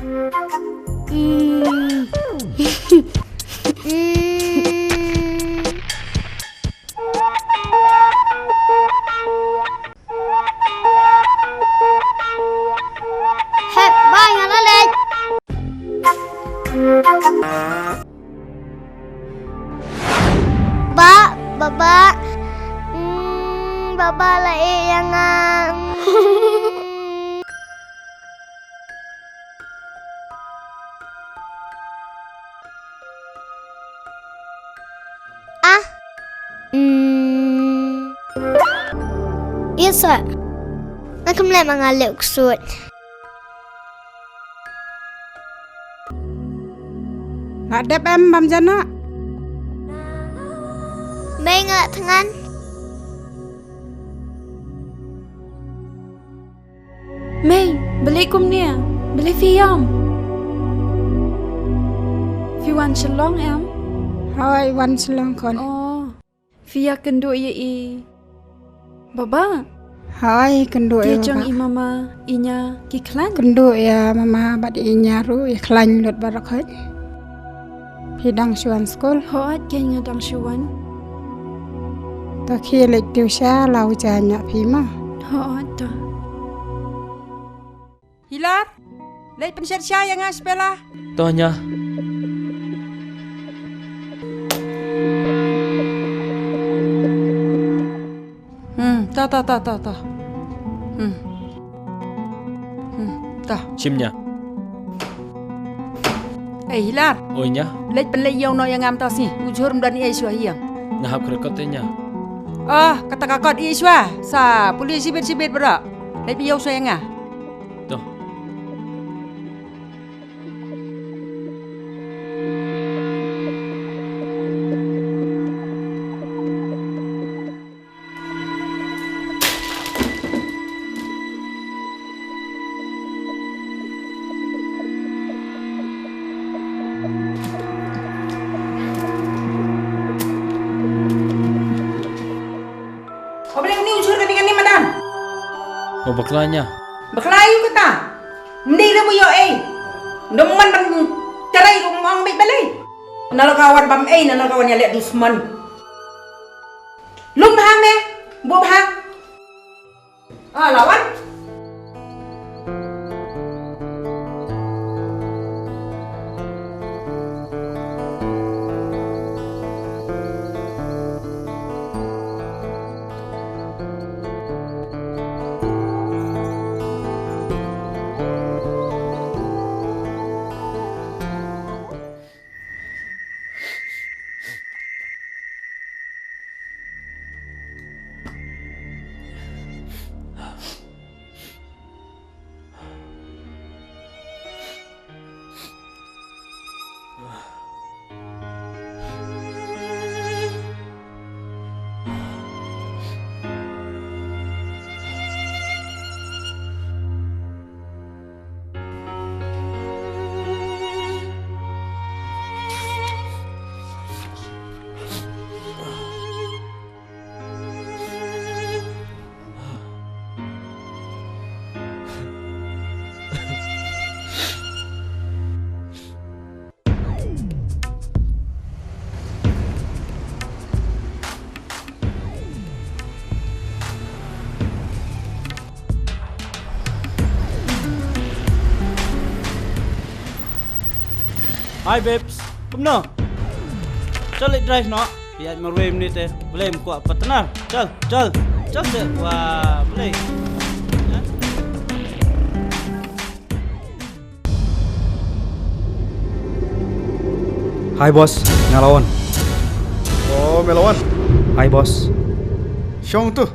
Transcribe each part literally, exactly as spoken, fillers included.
Mm. Mm. Hep, bye, nga la leit. Ba, baba. Mm, baba la ïeh ïa nga. Mm. Ah. Hmm. Ïa sa. Nga khlem leh ma nga leh u ksuid. Nga dep em bam jana. Mei nga thngan. Mei, balei kumne? Balei phi ïam? Phi wan Shillong em? Hooid, wan Shillong khun. Oh, phi ïakynduh ïa i baba? Hooid, kynduh ïa baba. Te jong i mama, i nia ki khlaiñ? Kynduh ïa mama bad i nia ruh, ïa khlaiñ lut baroh khoit. Phi dang shu wan skul? Hooid, kein nga dang shu wan. To khie leit tiew sha la u jaiñ ïa phi ma. Hooid to. Hilar, leit pynshet sha ïa nga shipela. To nia. Hmm, to, to, to, to, to. Hmm. Hmm, to. Shim nia. Ei, Hilar. Oi nia. Leit pynleit ïew noh ïa nga mynta shi. U jhur ym don ei shuwa ïa. Nga hap kyrkot te nia. Oh, kata ka kot ei shuwa. Sa pule shibit shibit bro. Leit ïew shuwa ïa nga. To. O balei une u jhur kane kane madan? O bakla nia. Bakla aïu kata? Ym dei re ba ïoh ei. Ym dei man ban trei ruh ym ong beit balei. Na la ka wan bam ei, na la ka wan ïaleh dusmon. Lum bha me, buh bha. Ah, la wan. Hi babes, kumno? Chal leit drive noh. Phi ïaid marwei mynne te, balei ym kwah partner? Chal, chal, chal te, wa, balei? Hi boss, nga la wan. Oh, me la wan. Hi boss. Shong tu.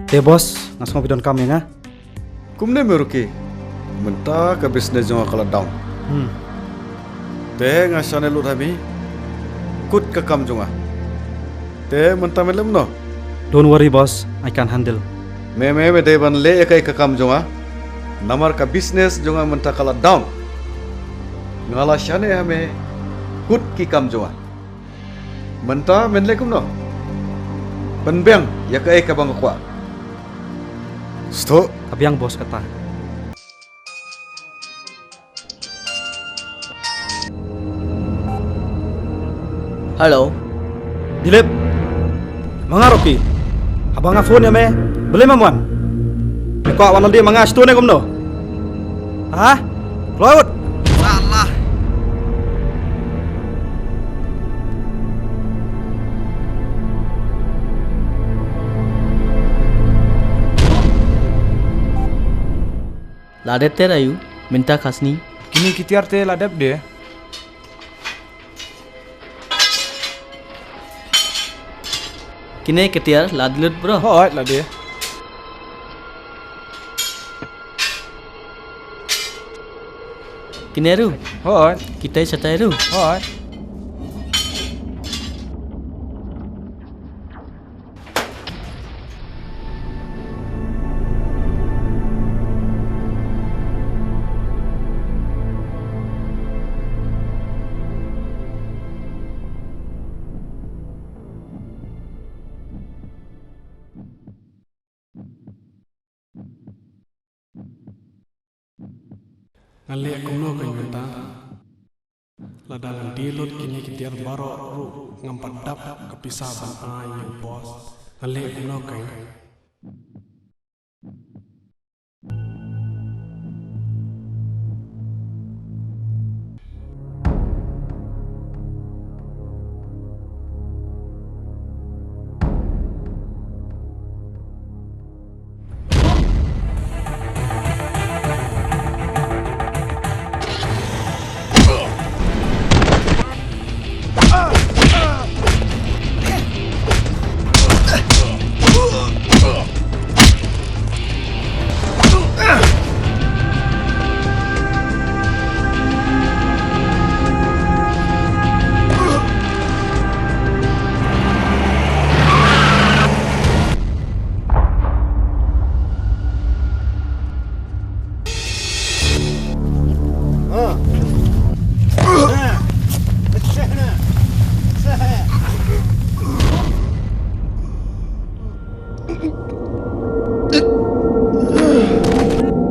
Te boss, nga sngew phi donkam ïa nga. Kumne me Ruki, mynta ka business jong nga ka la down. Hmm. Te nga shane lut ha me, kut ka kam jong nga. Te mynta me lem noh? Don't worry boss, I can handle. Me, me, me dei ban leh ïa kaei ka kam jong nga. Namar ka business jong nga mynta ka la down. Nga la shane ha me, kut ki kam jong nga. Mynta men leh kumno? Pynbiang ïa kaei kaba nga kwah. Sngewthuh. Ka biang boss kata. Hello. Dilip. Ma nga Rocky. Haba nga phone ïa me, balei mem wan? Me kwah wan lade ma nga shitun ne kumno? Ha? Kloi ut. Salah. La dep tiar aïu mynta ka sngi? Kine ki tiar te la dep de. Kine ki tiar la dep lut bro. Hooid, la de. Kine ruh. Hooid. Kitai shatai ruh. Hooid. Nga leh kumno kein mynta? Lada ngan die lut kine ki tiar baroh ruh ngam pat dap ka pisa ban ai ïa u boss. Nga leh kumno kein?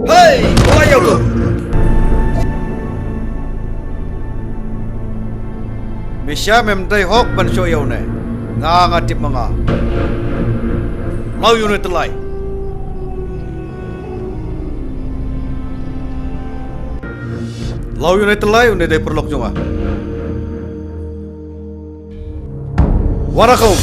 Hei, ko aïu ko? Misha mem dei hok ban shoh ïa une. Nga nga tip ma nga. Law ïa une tyllai. Law ïa une tyllai, une dei paralok jong nga. Wara ka um.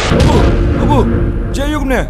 Abu, abu, jia ïa kumne.